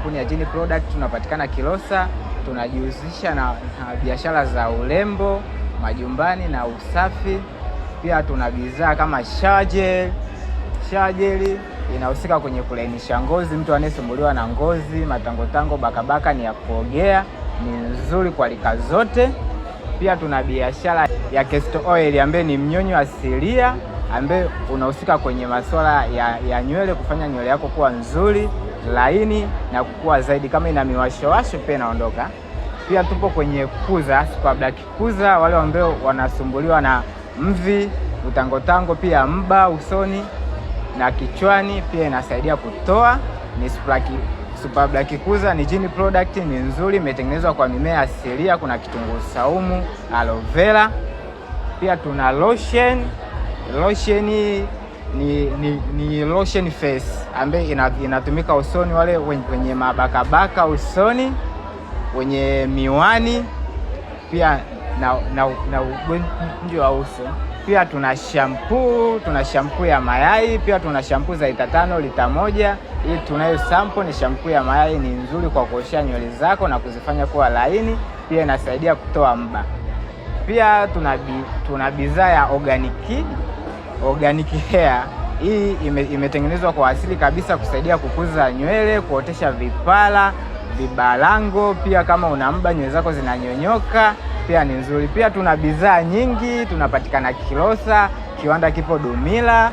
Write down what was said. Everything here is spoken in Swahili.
kampuni ya Genie Product, tunapatikana Kilosa. Tunajihusisha na biashara za urembo majumbani na usafi. Pia tuna bidhaa kama shower gel. Shower gel inahusika kwenye kulainisha ngozi, mtu anayesumbuliwa na ngozi, matangotango, bakabaka, ni ya kuogea, ni nzuri kwa rika zote. Pia tuna biashara ya castor oil ambaye ni mnyonyo asilia ambaye unahusika kwenye masuala ya nywele, kufanya nywele yako kuwa nzuri, laini na kukua zaidi. Kama ina miwashowasho pia inaondoka. Pia tupo kwenye kuza, Super Black kuza, wale ambao wanasumbuliwa na mvi, utangotango, pia mba usoni na kichwani, pia inasaidia kutoa. Ni Super Black Kuza, ni Genie Product, ni nzuri, imetengenezwa kwa mimea asilia. Kuna kitunguu saumu, aloe vera. Pia tuna lotion. Lotion ni lotion face ambaye inatumika usoni, wale wenye mabakabaka usoni, wenye miwani pia na ugonjwa wa uso. Pia tuna shampoo ya mayai, pia tuna shampoo za lita 5, lita 1. Hii tunayo sample ni shampoo ya mayai, ni nzuri kwa kuoshea nywele zako na kuzifanya kuwa laini, pia inasaidia kutoa mba. Pia tuna bidhaa ya organic hair. Hii imetengenezwa kwa asili kabisa kusaidia kukuza nywele, kuotesha vipara, vibarango. Pia kama una mba, nywele zako zinanyonyoka, pia ni nzuri. Pia tuna bidhaa nyingi, tunapatikana Kilosa, kiwanda kipo Dumila.